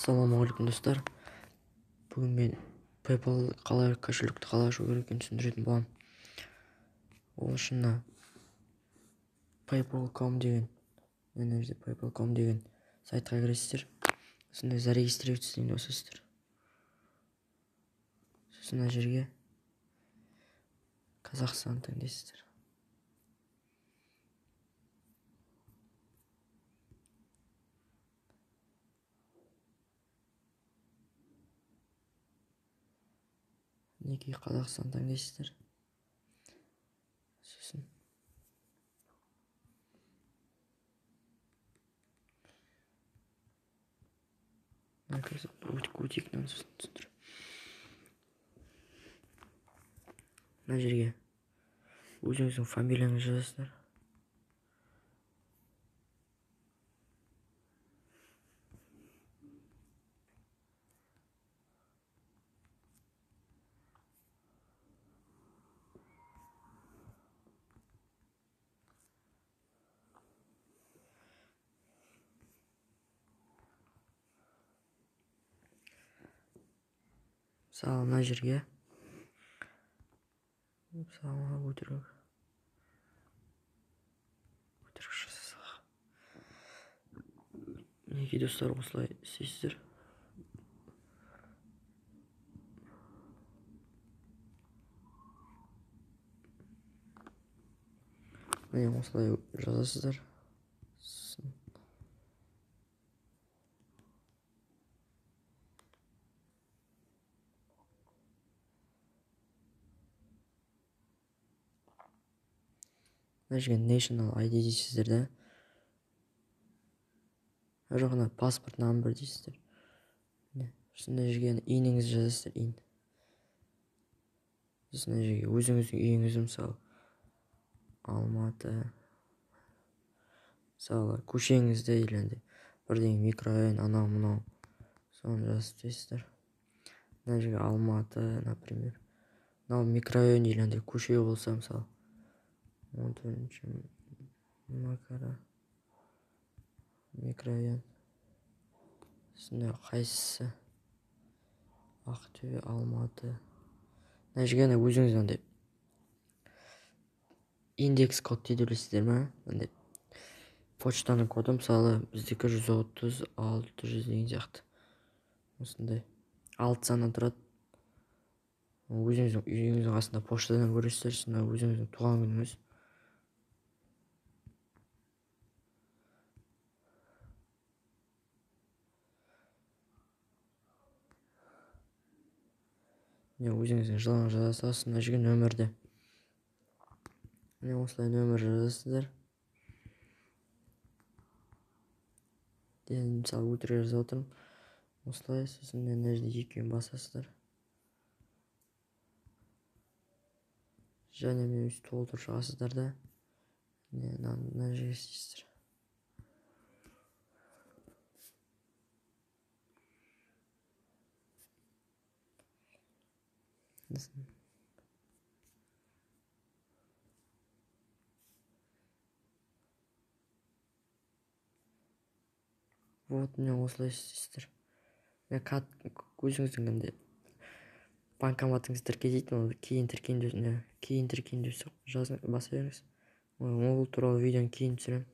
Ассалаумағалейкум, достар! Бүгін мен PayPal қалай кошелекті қалай ашу керек екенін түсіндіретін боламын. Ол үшін мына paypal.com деген, мына жерде paypal.com деген сайтқа кіресіздер. Сосын зарегистрироваться дегенді басасыздар. Сосын мына жерге Қазақстан таңдайсыздар. Мінекей, Қазақстан таңдайсыздар. Сосын өтейік мынаны, сосын түсіндіремін. Мына жерге өзіңіздің фамилияңызды жазасыздар. Мысалы, мына жерге, мысалы, өтірік жасасақ. Мінекей, достар, осылай істейсіздер. Міне, осылай жазасыздар. Сосын мына жерге national ID дейсіздер да, жоқ, ана паспорт number дейсіздер. Міне, сосын мына жерге ИИН-іңізді жазасыздар, ИИН. Сосын мына жерге өзіңіздің үйіңізді, мысалы, Алматы, мысалы, көшеңізді или андай бірдеңе, микрорайон, анау мынау, соны жазып тастайсыздар. Мына жерге Алматы, например, мынау микрорайон или андай көше болса, мысалы, 14-ші макара микрорайон, сосын қайсысы, Ақтөбе, Алматы. Мына жерге ана өзіңіз андай индекс код дейді, білесіздер ма, андай почтаның коды, мысалы, біздікі 130 600 деген сияқты, осындай алты саннан тұрады. Өзіңіздің үйіңіздің қасында поштадан көресіздер. Сосын өзіңіздің туған күніңіз. Міне, өзіңіздің жылыңызды жаза саласыз. Мына жерге нөмірді, міне, осылай нөмір жазасыздар. Енді, мысалы, өтірік жазып отырмын осылай. Сосын мына жерде екеуін басасыздар және міне, өйстіп толтырып шығасыздар да, міне, мына жерге істейсіздер. Вот, міне, осылай істейсіздер. Өзіңіздің андай банкоматыңызды тірке дейді, оны кейін тіркейін деп, міне, кейін тіркейін деп жазып баса беріңіз. Ол туралы видеоны кейін түсіремін.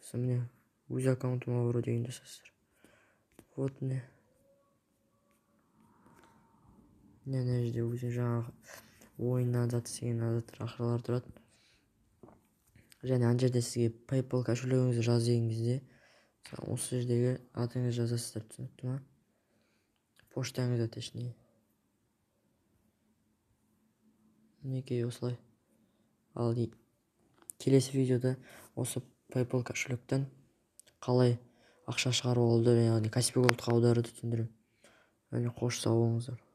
Сосын, міне, өз аккаунтыма бару дегенді басасыздар. Вот, міне, мына жерде өзің жаңағы ойыннан зат істеген заттар, ақшалар тұрады. Және ана жерде сізге PayPal кошелегіңізді жаз деген кезде осы жердегі атыңызды жазасыздар, түсінікті ма? Поштаңызды, точнее. Мінекей, осылай. Ал келесі видеода осы PayPal кошелектен қалай ақша шығарып алуды, яғни Каспи Голдқа аударуды түсіндіремін. Және қош, сау болыңыздар.